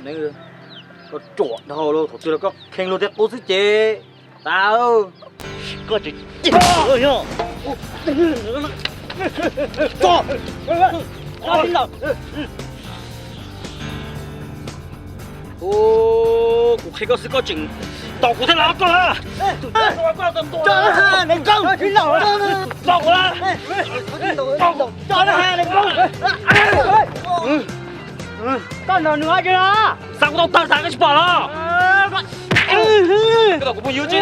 Koj ruam dhau los, thaum twg los koj kheej luag tej qub xwb ces tas. Koj tseem yog kuv qhia koj xwb koj tseem tos kuv thiab los koj. Tos kuv, tos kuv. Koj ntaus nws ua dab tsi na? Xav kuv tau tawg tas koj tsis pom los? Koj tos kuv phooj ywg tsi.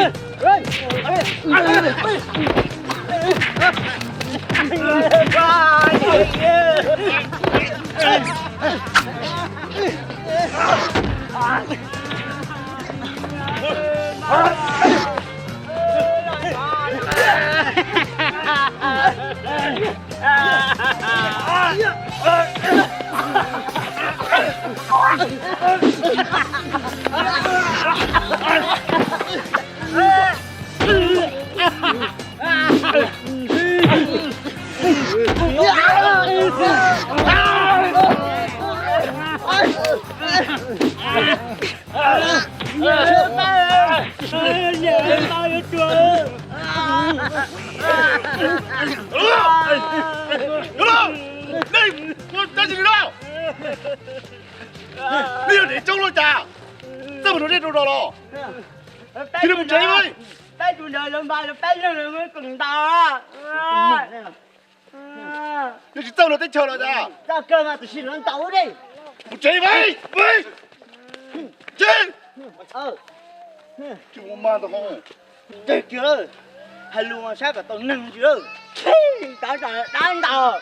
Nej ua dab tsi li no? Nej yog dev tsoob los cas? Txawj mus rau dej rau zos los? Cia li mus tsev mas. Yog tsis txawj lawv teb chaws los cas? Mus tsev mas. Tsis ua mas ntag. Hais lus mas saib kom tau neeg ntsis lawm. Dab ntawd.